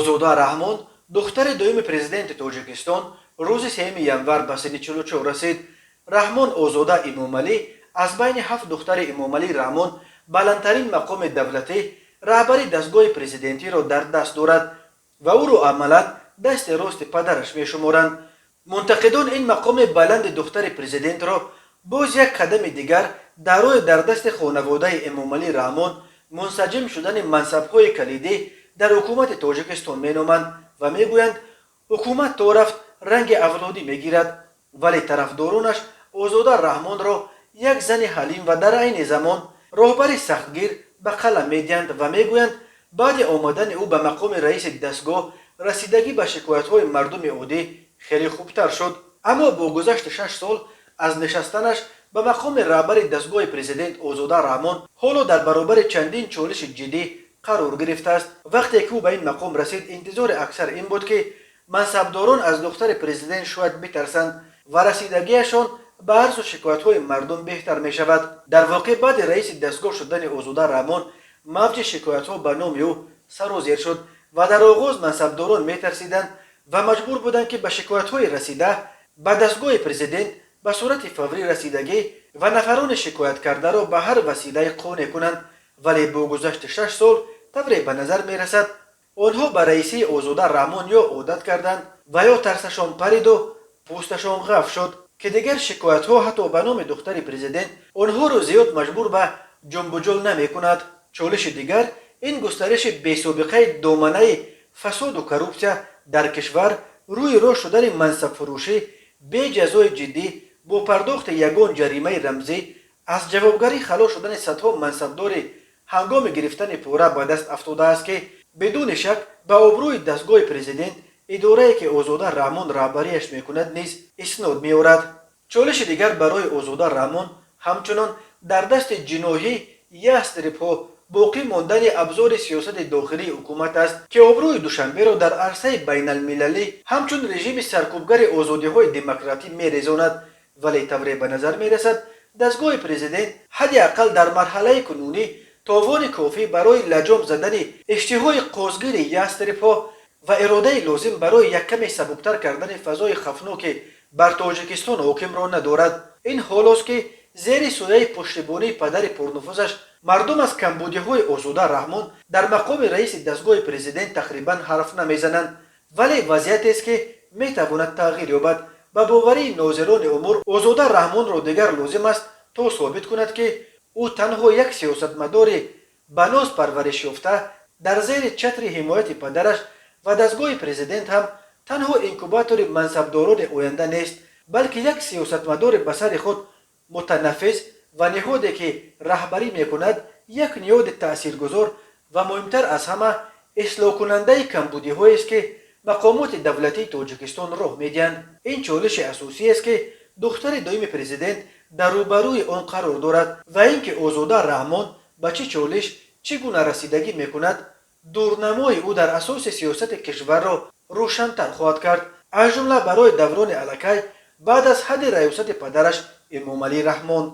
Озода Раҳмон, духтари дуюми президенти Тоҷикистон, рӯзи 3 январ ба синни 44 расид. Раҳмон Озода Имомалӣ аз байни ҳафт духтари Имомалӣ Раҳмон баландтарин мақоми давлатӣ, раҳбари дастгоҳи президентиро дар даст дорад ва ӯро амалан дасти рости падараш мешуморанд. Мунтақидон ин мақоми баланди духтари президентро боз як қадами дигар дар роҳи дар дасти хонаводаи Эмомалӣ Раҳмон мунсаҷим шудани мансабҳои калидӣ дар ҳукумати Тоҷикистон меноманд ва мегӯянд, ҳукумат то рафт ранги авлодӣ мегирад. Вале тарафдоронаш Озода Раҳмонро як зани ҳалим ва дар айни замон роҳбари сахтгир ба қалам медиҳанд ва мегӯянд, баъди омадани ӯ ба мақоми раиси дастгоҳ расидагӣ ба шикоятҳои мардуми оддӣ хеле хубтар шуд. Аммо бо гузашти 6 сол аз нишастанаш ба мақоми раҳбари дастгоҳи президент, Озода Раҳмон ҳоло дар баробари чандин чолиши ҷиддӣ қарор гирифтааст. Вақте ки ӯ ба ин мақом расид, интизори аксар ин буд, ки мансабдорон аз духтари президент шояд битарсанд ва расидагиашон ба арзу шикоятҳои мардум беҳтар мешавад. Дар воқеъ, баъди раиси дастгоҳ шудани Озода Раҳмон мавҷи шикоятҳо ба номи ӯ сарозер шуд ва дар оғоз мансабдорон метарсиданд ва маҷбур буданд, ки ба шикоятҳои расида ба дастгоҳи президент ба сурати фаврӣ расидагӣ ва нафарони шикояткардаро ба ҳар василае қонеъ кунанд. Вале бо гузашти 6 сол тавре ба назар мерасад, онҳо ба раисии Озода Раҳмон ё одат карданд ва ё тарсашон париду пӯсташон ғаф шуд, ки дигар шикоятҳо ҳатто ба номи духтари президент онҳоро зиёд маҷбур ба ҷунбуҷул намекунад. Чолиши дигар ин густариши бесобиқаи доманаи фасоду коррупсия дар кишвар, рӯи роҳ шудани мансабфурӯшӣ бе ҷазои ҷиддӣ, бо пардохти ягон ҷаримаи рамзӣ аз ҷавобгарӣ халос шудани садҳо мансабдори ҳангоми гирифтани пора ба даст афтодааст, ки бидуни шак ба обрӯи дастгоҳи президент, идорае ки Озода Раҳмон раҳбарияш мекунад, низ иснод меорад. Чолиши дигар барои Озода Раҳмон ҳамчунон дар дасти ҷиноҳӣ ястребҳо боқӣ мондани абзори сиёсати дохилии ҳукумат аст, ки обрӯи Душанберо дар арсаи байналмилалӣ ҳамчун режими саркӯбгари озодиҳои демократӣ мерезонад. Вале тавре ба назар мерасад, дастгоҳи президент ҳадди ақал дар марҳалаи кунунӣ товони кофӣ барои лаҷом задани иштиҳои қозгири ястребҳо ва иродаи лозим барои як каме сабуктар кардани фазои хавфноке бар Тоҷикистон ҳокимро надорад. Ин ҳолост, ки зери сояи пуштибонии падари пурнуфузаш мардум аз камбудиҳои Озода Раҳмон дар мақоми раиси дастгоҳи президент тақрибан ҳарф намезананд. Вале вазъиятест, ки метавонад тағйир ёбад. Ба боварии нозирони умур, Озода Раҳмонро дигар лозим аст, то собит кунад, ки ӯ танҳо як сиёсатмадори ба ноз парваришёфта дар зери чатри ҳимояти падараш ва дастгоҳи президент ҳам танҳо инкубатори мансабдорони оянда нест, балки як сиёсатмадори ба сари худ мутанаффиз ва ниҳоде, ки раҳбарӣ мекунад, як ниҳоди таъсиргузор ва муҳимтар аз ҳама ислоҳкунандаи камбудиҳоест, ки мақомоти давлатии Тоҷикистон роҳ медиҳанд. Ин чолиши асосиест, ки духтари дуюми президент дар рӯбарӯи он қарор дорад, ва ин ки Озода Раҳмон ба чӣ чолиш чӣ гуна расидагӣ мекунад, дурнамои ӯ дар асоси сиёсати кишварро рӯшантар хоҳад кард, аз ҷумла барои даврони аллакай баъд аз ҳадди раёсати падараш Эмомалӣ Раҳмон.